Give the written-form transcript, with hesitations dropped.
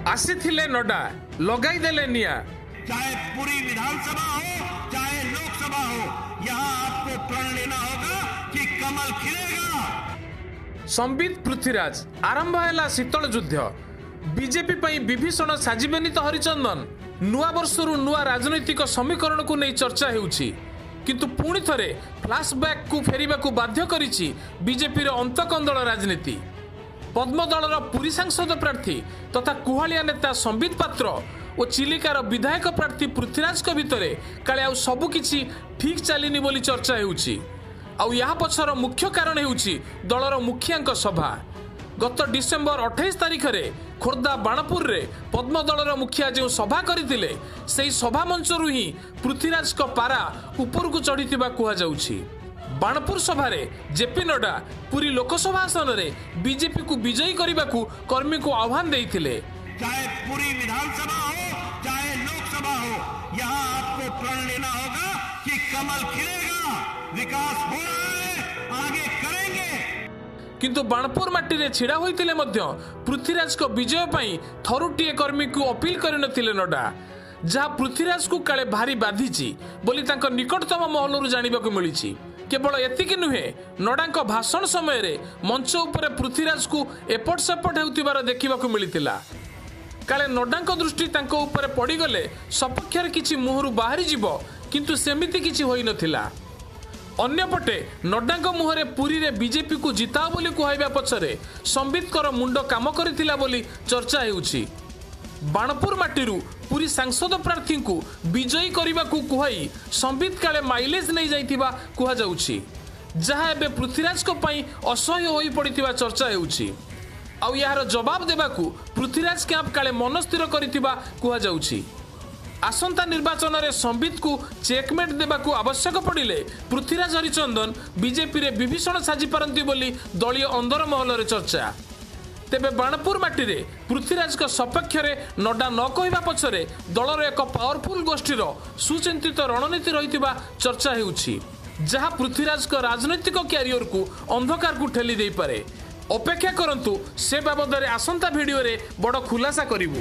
ଆସିଥିଲେ ନଡ୍ଡା, ଲଗାଇଦେଲେ ନିଆଁ। चाहे पुरी विधानसभा हो, चाहे लोकसभा हो, यहाँ आपको प्रण लेना होगा कि कमल खिलेगा। ସମ୍ବିତ ପୃଥ୍ୱୀରାଜ, ଆରମ୍ଭ ହେଲା ଶୀତଳ ଯୁଦ୍ଧ। ବିଜେପି ପାଇଁ ବିଭୀଷଣ ସାଜିବେନି ତ ହରିଚନ୍ଦନ? ନୂଆ ବର୍ଷରୁ ନୂଆ ରାଜନୈତିକ ସମୀକରଣକୁ ନେଇ ଚର୍ଚ୍ଚା ହେଉଛି, କିନ୍ତୁ ପୁଣି ଥରେ ଫ୍ଲାସବ୍ୟାକକୁ ଫେରିବାକୁ ବାଧ୍ୟ କରିଛି ବିଜେପିର ଅନ୍ତକନ୍ଦଳ ରାଜନୀତି। ପଦ୍ମ ଦଳର ପୁରୀ ସାଂସଦ ପ୍ରାର୍ଥୀ ତଥା କୁହାଳିଆ ନେତା ସମ୍ବିତ ପାତ୍ର ଓ ଚିଲିକାର ବିଧାୟକ ପ୍ରାର୍ଥୀ ପୃଥ୍ୱୀରାଜଙ୍କ ଭିତରେ କାଳେ ଆଉ ସବୁ କିଛି ଠିକ୍ ଚାଲିନି ବୋଲି ଚର୍ଚ୍ଚା ହେଉଛି। ଆଉ ଏହା ପଛର ମୁଖ୍ୟ କାରଣ ହେଉଛି ଦଳର ମୁଖିଆଙ୍କ ସଭା। ଗତ ଡିସେମ୍ବର 28 ତାରିଖରେ ଖୋର୍ଦ୍ଧା ବାଣପୁରରେ ପଦ୍ମ ଦଳର ମୁଖିଆ ଯେଉଁ ସଭା କରିଥିଲେ, ସେହି ସଭା ମଞ୍ଚରୁ ହିଁ ପୃଥ୍ୱୀରାଜଙ୍କ ପାରା ଉପରକୁ ଚଢ଼ିଥିବା କୁହାଯାଉଛି। ବାଣପୁର ସଭାରେ ଜେପି ନଡ୍ଡା ପୁରୀ ଲୋକସଭା ଆସନରେ ବିଜେପିକୁ ବିଜୟୀ କରିବାକୁ କର୍ମୀଙ୍କୁ ଆହ୍ୱାନ ଦେଇଥିଲେ। चाहे पुरी विधानसभा हो, चाहे लोकसभा हो, यहाँ आपको प्रण लेना होगा कि कमल खिलेगा। विकास हो रहा है, आगे करेंगे। କିନ୍ତୁ ବାଣପୁର ମାଟିରେ ଛିଡ଼ା ହୋଇଥିଲେ ମଧ୍ୟ ପୃଥ୍ୱୀରାଜଙ୍କ ବିଜୟ ପାଇଁ ଥରୁଟିଏ କର୍ମୀଙ୍କୁ ଅପିଲ କରିନଥିଲେ ନଡ୍ଡା, ଯାହା ପୃଥ୍ୱୀରାଜକୁ କାଳେ ଭାରି ବାଧିଛି ବୋଲି ତାଙ୍କ ନିକଟତମ ମହଲରୁ ଜାଣିବାକୁ ମିଳିଛି। କେବଳ ଏତିକି ନୁହେଁ, ନଡ୍ଡାଙ୍କ ଭାଷଣ ସମୟରେ ମଞ୍ଚ ଉପରେ ପୃଥ୍ୱୀରାଜକୁ ଏପଟ ସେପଟ ହେଉଥିବାର ଦେଖିବାକୁ ମିଳିଥିଲା। କାଳେ ନଡ୍ଡାଙ୍କ ଦୃଷ୍ଟି ତାଙ୍କ ଉପରେ ପଡ଼ିଗଲେ ସପକ୍ଷରେ କିଛି ମୁହଁରୁ ବାହାରିଯିବ, କିନ୍ତୁ ସେମିତି କିଛି ହୋଇନଥିଲା। ଅନ୍ୟପଟେ ନଡ୍ଡାଙ୍କ ମୁହଁରେ ପୁରୀରେ ବିଜେପିକୁ ଜିତାଅ ବୋଲି କୁହାଇବା ପଛରେ ସମ୍ବିତଙ୍କର ମୁଣ୍ଡ କାମ କରିଥିଲା ବୋଲି ଚର୍ଚ୍ଚା ହେଉଛି। ବାଣପୁର ମାଟିରୁ ପୁରୀ ସାଂସଦ ପ୍ରାର୍ଥୀଙ୍କୁ ବିଜୟୀ କରିବାକୁ କୁହାଇ ସମ୍ବିତ କାଳେ ମାଇଲେଜ ନେଇଯାଇଥିବା କୁହାଯାଉଛି, ଯାହା ଏବେ ପୃଥ୍ୱୀରାଜଙ୍କ ପାଇଁ ଅସହ୍ୟ ହୋଇପଡ଼ିଥିବା ଚର୍ଚ୍ଚା ହେଉଛି। ଆଉ ଏହାର ଜବାବ ଦେବାକୁ ପୃଥ୍ୱୀରାଜ କ୍ୟାମ୍ପ କାଳେ ମନ ସ୍ଥିର କରିଥିବା କୁହାଯାଉଛି। ଆସନ୍ତା ନିର୍ବାଚନରେ ସମ୍ବିତକୁ ଚେକମେଟ୍ ଦେବାକୁ ଆବଶ୍ୟକ ପଡ଼ିଲେ ପୃଥ୍ୱୀରାଜ ହରିଚନ୍ଦନ ବିଜେପିରେ ବିଭୀଷଣ ସାଜିପାରନ୍ତି ବୋଲି ଦଳୀୟ ଅନ୍ଦର ମହଲରେ ଚର୍ଚ୍ଚା। ତେବେ ବାଣପୁର ମାଟିରେ ପୃଥ୍ୱୀରାଜଙ୍କ ସପକ୍ଷରେ ନଡ୍ଡା ନ କହିବା ପଛରେ ଦଳର ଏକ ପାୱାରଫୁଲ ଗୋଷ୍ଠୀର ସୁଚିନ୍ତିତ ରଣନୀତି ରହିଥିବା ଚର୍ଚ୍ଚା ହେଉଛି, ଯାହା ପୃଥ୍ୱୀରାଜଙ୍କ ରାଜନୈତିକ କ୍ୟାରିୟରକୁ ଅନ୍ଧକାରକୁ ଠେଲି ଦେଇପାରେ। ଅପେକ୍ଷା କରନ୍ତୁ, ସେ ବାବଦରେ ଆସନ୍ତା ଭିଡ଼ିଓରେ ବଡ଼ ଖୁଲାସା କରିବୁ।